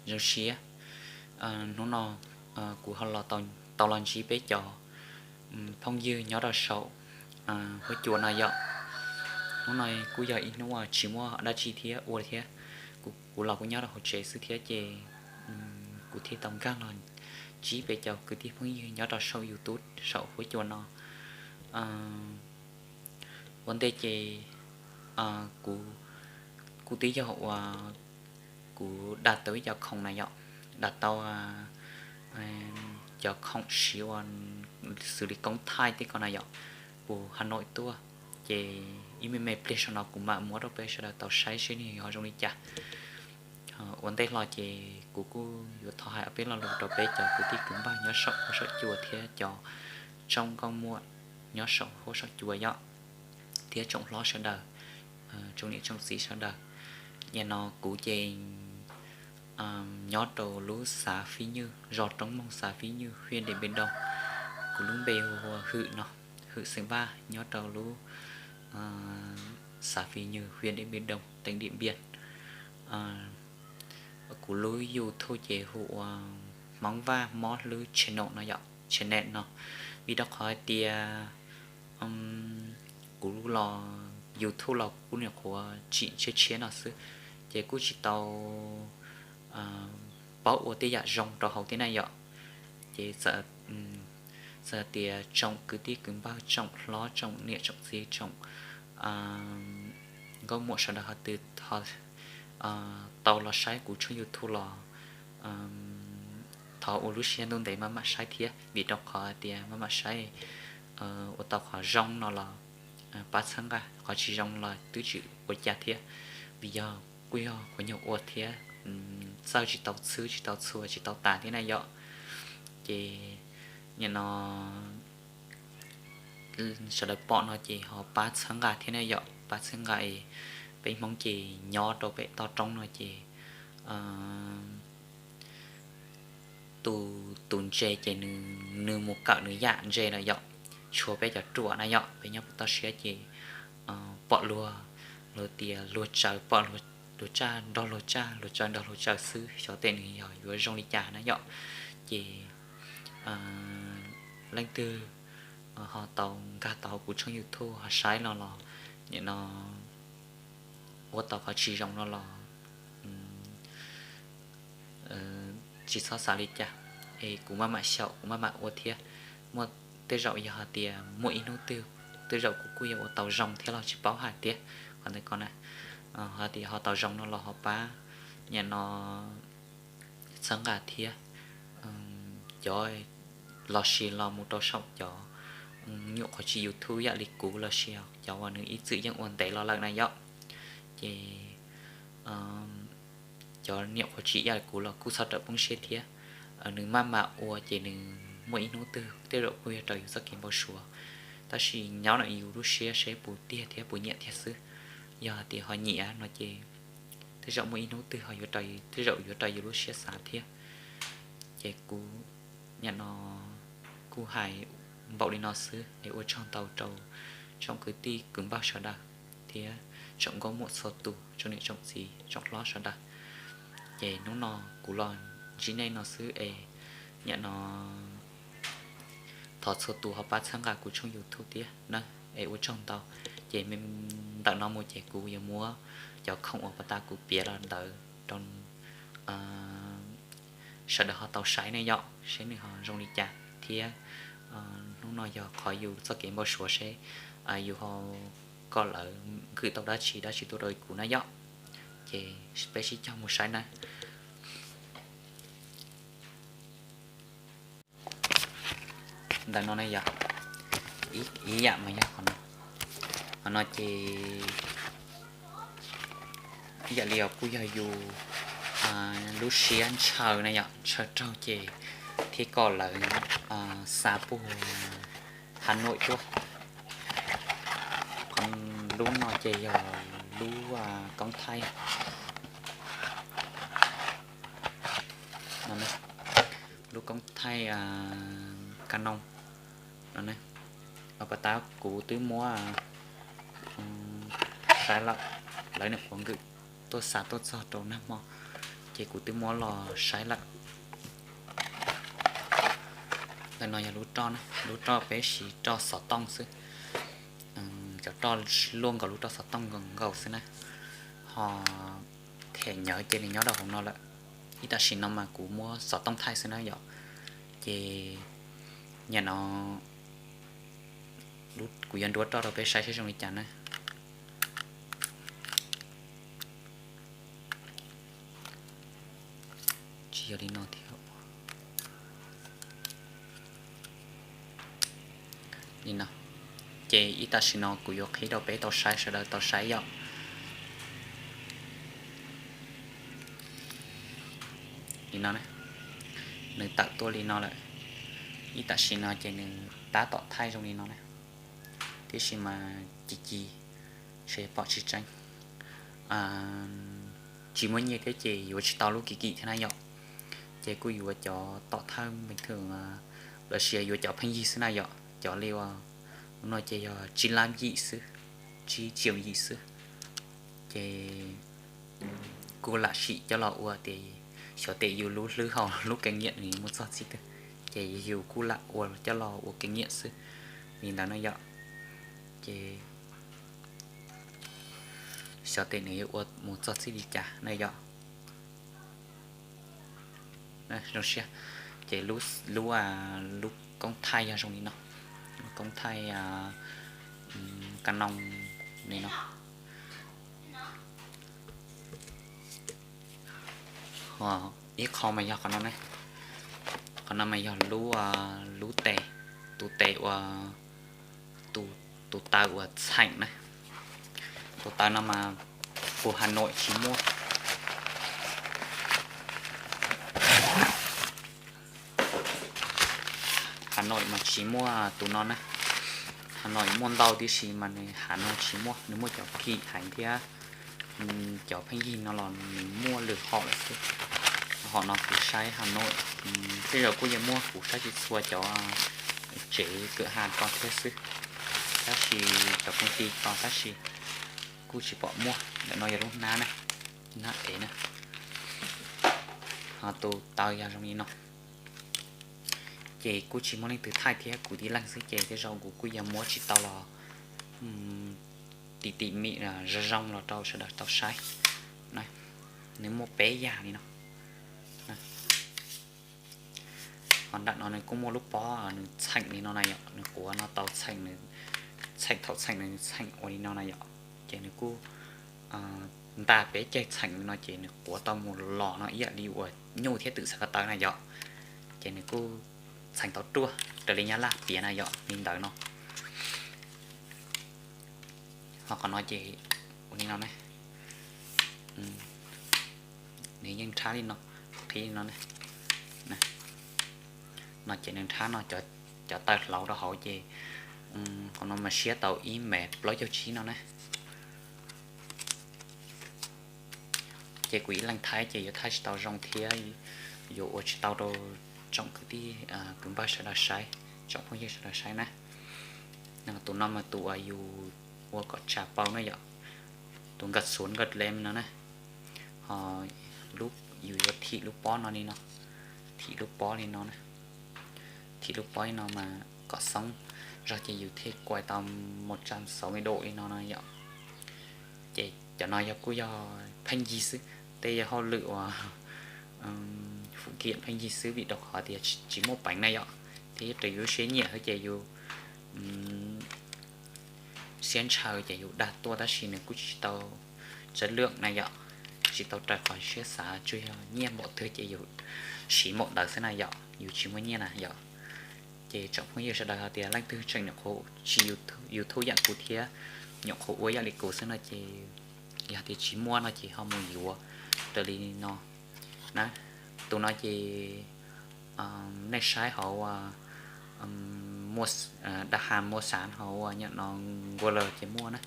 zoo siab. Hnub no kuv ho los tau los ntsib peb cov phooj ywg nyob rau saum huab cua no yom. Hnub no kuj yog ib hnub tsis muaj dab tsi thiab ua thiab, kuv los kuj nyob rau hauv tsev xwb thiab ces kuv thiaj tau nkag los ntsib peb cov kwv tij phooj ywg nyob rau saum YouTube saum huab cua no. Ua ntej ces kuv kuj twb yog uas kuv dam tau ib co khoom na yom, dam tau cov khoom siv uas xws li koob thaij tej ko na yom, kuv Hà Nội tuaj. Ces ib me me pliag saum no kuv mam muab rau peb sawv daws tau saib seb nws yuav zoo li cas. Ua ntej hlo ces kuv kuj yuav thov hais ob peb lo lus rau peb cov kwv tij kwv npawg nyob saum huab saum cua thiab cov tsoom nkauj muam nyob saum huab saum cua yom, thiab tsoom hlob sawv daws, tsoom niam tsoom txiv sawv daws. Nim no kuv ces nyob rau lub xav Fib Nywj, zos Roob Moog, xav Fib Nywj, hiab Diam Npiam Doog. Kuv lub npe hu ua Hwm no, Hwm Xeem Vaj, nyob rau lub xav Fib Nywj, hiab Diam Npiam Doog, teem Diam Npiam. Kuv lub YouTube ces hu ua Hmoob Vaj Mob Hlwb channel no yom, channel no. Vim rau qhov hais tias kuv los YouTube los kuv nyuam qhuav tsim tshiab tshiab no xwb, ces kuj tsis tau paub ua tej yam zoo rau hauv thiab na yom. Ces txawm tias tsoom kwv tij kwv npawg, tsoom hlob, tsoom niam tsoom txiv, tsoom nkauj muam sawv daws ho twg tau los saib kuv tshooj YouTube los thov ua lub siab ntuj ntev maj mam saib thiab, vim rau qhov tias maj mam saib ua tau qhov zoo no los pab txhawb nqa, qhov tsis zoo los twb tsis ua cas thiab, vim yog kuj yog kuv nyuag ua thiab, txawj tsis tau txhwb, tsis tau txhua, tsis tau tas thiab na yom. Ces nim no sawv daws pom no ces ho pab txhawb nqa thiab na yom, pab txhawb nqa es peb Hmoob ces nyob rau pem toj roob no ces tus tus ntse ces nws mus kawm nws yam ntse lawm yom. Tshuav peb cov ruam na yom, peb nyob pem toj siab ces pom luag, luag tias luag tsaws pom luag tsaj nrog luag tsaj, luag tsaws nrog luag tsaws xwb, xyov tej nws yog yuav zoo li cas na yom. Ces leej twg ho tau nkag tau kuv tshooj YouTube ho saib no los nim no ua tau qhov tsis zoo no los tsis txhob xav li cas, es kuv maj mam xyaum kuv maj mam ua thiab. Muaj tej zaum yog hais tias muaj ib hnub twg tej zaum kuv kuj yuav ua tau zoo thiab los tsis paub hais thiab. Qhov ntawd ko na, hais tias ho tau zoo no los ho pab nim no txhawb nqa thiab cov los sis los mus rau saum cov nyuam qhuav tsim YouTube yam li kuv los sis cov uas nws ib txwm yeej ua ntev los lawm na yom. Ces cov nyuam qhuav tsim yam li kuv los kuj txhob rawm poob siab thiab, nws maj mam ua ces nws muaj ib hnub twg tej zaum kuj yuav raws yus txoj kev npau suav. Tab sis nyob ntawm yus lub siab seb puas tiag thiab puas nyiam thiab xwb. Yog hais tias ho nyiam no ces tej zaum muaj ib hnub twg ho yuav raws, tej zaum yuav raws yus lub siab xav thiab. Ces kuv nim no kuj hais npaum li no xwb es ua tsaug ntau rau tsoom kwv tij kwv npawg sawv daws thiab tsoom nkauj muam txhua tus, tsoom niam tsoom txiv tsoom hlob sawv daws. Ces hnub no kuv los ntsib nej no xwb es nim no thov txhua tus ho pab txhawb nqa kuv tshooj YouTube thiab na, es ua tsaug ntau. Ces ntawm no mus ces kuv yuav muab cov khoom uas pas tas kuv piav los ntawd rau sawv daws ho tau saib ne yom, seb nws ho zoo li cas thiab. Hnub no yog qhov yus txoj kev npau suav seb yus ho kom lawv nkwm tau dab tsi dab tsi tuaj rau kuv na yom. Ces peb sib cog mus saib na. Ntawm no ne yom, ib yam mas yog qhov no. Qhov no ces ib yam li os kuj yog yus lub siab ntshaw na yom, ntshaw raug ces thiaj kom lawv xa puag Hà Nội tuaj. Qhov lub no ces yog lub koob thaij, lub koob thaij Canon no ne. Pas tas kuv twb muab saib lawm, lawv nyuam qhuav nkwm tuaj xa tuaj txog rau nag hmo, Ces kuv twb muab los saib lawm. Ntawm no yog lub roj na, lub roj peb siv roj xov tooj xwb. Cov roj luaj nkaus lub roj xov tooj nkaus nkaus xwb na. Ho them nyawv ces nws nyob rau hauv no lawm. Ib tam sim no mas kuv muab xov tooj thaij xwb na yom. Ces nyaj no kuv yuav nruab roj rau peb saib seb zoo li cas na. Tsis yog li no thiab. Li no. Ces ib tam sim no kuv yuav qhib rau peb tau saib, sawv daws tau saib yom. Li no, nws tawm tuaj li no lawm. Ib tam sim no ces nws tab tom thaij zoo li no na. Tiam sis mas ci ci, ntshe pom tsis tseeb. Tsis muaj nyiaj thiab ces yuav tsis tau lub kim kim thiab na yom. Ces kuj yuav cov tom thawj meej thwm, los sis yuav cov pheej yig xwb na yom. Cov li uas no ces yog tsib lab yim xwb, tsib triệu yim xwb. Ces kuj lam sim coj los ua tias xyov tes yus lub hlwb hauv lub kev nyiam nws muaj txog txij twg, ces yus kuj lam ua coj los ua kev nyiam xwb li ntawd na yom. Ces xyov tes nws yuav ua mus txog txij li cas na yom. Zoo siab. Ces lub, lub koob thaij yog zoo li no, koob thaij Canon li no. Ib qho mas yog qhov no ne, qhov no mas yog lub, lub tes, tus tes uas, tus taw uas txheem na. Tus taw no mas puag Hà Nội tsis muaj. Hà Nội mas tsis muaj tus no na. Hà Nội muaj ntau tib si mas nws Hà Nội tsis muaj, nws muaj cov phim heev thiab cov pheej yig no los nws muaj lwm hom lawm xwb. Hom no kuv saib Hà Nội, tej zaum kuj yuav muaj, kuv saib tsis txhua cov tsev kawm ha ko thiab xwb, tab sis cov công ty ko tab sis kuj tsis pom muaj. Ntawm no yog lub hnab na, hnab ev na. Ho tus taw yog zoo li no. Ces kuj tsis muaj leej twg thaij thiab, kuv tib leeg xwb ces tej zaum kuv kuj yuav muab tsis tau los tim tim mim zoo zoo los rau sawv daws tau saib. Nws muaj peb yam li no. Ho nram no nws kuj muaj lub pob nws txheem li no na yom, nws quav no tau txheem, txheem thaum txheem nws txheem ua li no na yom. Ces nws kuj nta peb ceg txheem li no ces nws quav tau mus los no ib yam li uas nyuj thiab twm xav ko taw na yom. Ces nws kuj txheem tau ruaj raws li Nyab Laj piav na yom, li ntawd no. Ho qhov no ces ua li no ne, nws yeej nrhab li no, qhib li no ne. No ces nws nrhab no, cov taw hlauv rau hauv ces qhov no mas siab tau ib mev plaub caug tsib no na. Ces kuv ib leeg thaij ces yuav thaij tsis tau zoo thiab yuav ua tsis tau rau tsoom kwv tij kwv npawg sawv daws saib, tsoom phooj ywg sawv daws saib na. Tus no mas tus uas yus ua kom tsa paus na yom, tus nkawd xuav nkawd lem no na. Ho yus yuav thim lub pob no li no, thim lub pob li no na. Thim lub pob li no mas kom xoob zog ces yus thiaj kuais tau một trăm sáu mươi độ li no no yom. Ces cov no yog kuj yog pheej yig xwb, tej yog hauj lwm uas phụ kiện pheej yig xwb vim rau qhov tias tsis muaj peev na yom, thiab raws yus lub siab nyiam xwb ces yus siab ntshaw ces yus dag tuaj tab sis nws kuj tsis tau chất lượng na yom, tsis tau raws qhov siab xav, tsuas yog nyiaj npaum twg ces yus siv npaum ntawd xwb na yom, yus tsis muaj nyiaj na yom. Ces tsoom phooj ywg sawv daws hais tias leej twg tseem nyuam qhuav siv YouTube yam kuv thiab nyuam qhuav ua yam li kuv xwb no ces yog tias tsis muaj no ces ho mus yuav raws li no na. Tus no ces nej saib hauv dab ha mua sắm hauv ua nyob no Google ces muaj na.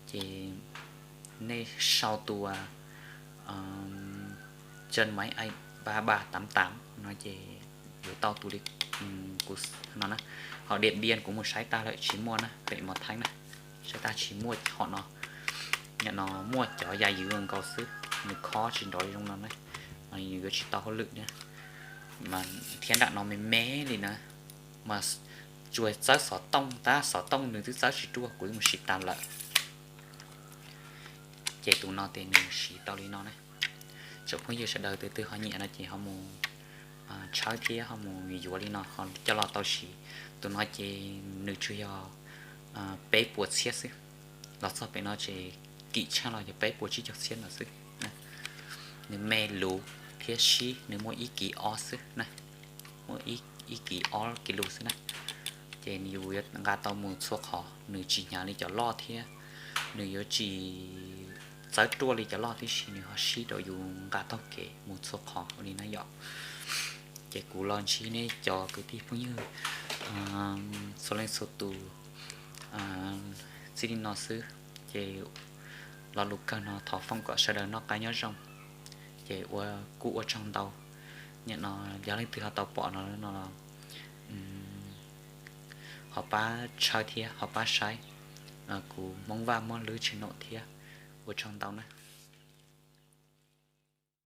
Ces nej sau tus chân máy ảnh ba ba tám tám no ces yuav tau tus li kuv no na. Ho Điện Biên kuv mus saib tag lawm tsis muaj na, pem Mường Thanh na, saib tag tsis muaj hom no. Nyob no muaj cov yam ywv nkaus xwb. nws khob tsis nrov zoo no na, mas nws yuav tsis tau hauj lwm na. Mas thiab nram no me me li na, mas tsuas txawb xov tooj tab xov tooj nws twb txawb tsis ruaj, kuv twb mus siv tas lawm. Ces tus no ces nws siv tau li no na. Tsoom phooj ywg sawv daws tus twg ho nyiam no ces ho mus tshawb thiab ho mus yuav li no ho coj los tau siv. Tus no ces nws tsuas yog peb puas txhiab xwb, los txog pem no ces kim tshaj los yog peb puas tsib caug txhiab no xwb. Nws me luv thiab sib, nws muaj ib kis ob xwb na, muaj ib kis ob kis lus xwb na. Ces yus yuav nqa tau mus txhua qhov, nws tsis hnyav li cov loj thiab nws yuav tsis txawb ruaj li cov loj tib si, nws ho sib rau yus nqa taug kev mus txhua qhov li na yom. Ces kuv los ntsib nej cov kwv tij phooj ywg txhua leej txhua tus txij li no xwb. Ces lo lus kawg no thov foom kom sawv daws noj qab nyob zoo. Ces ua kuj ua tsaug ntau. Nim no yog leej twg ho tau pom no no los ho pab tshawb thiab ho pab saib kuv Hmoob Vaj Muab Lwb channel thiab. Ua tsaug ntau na.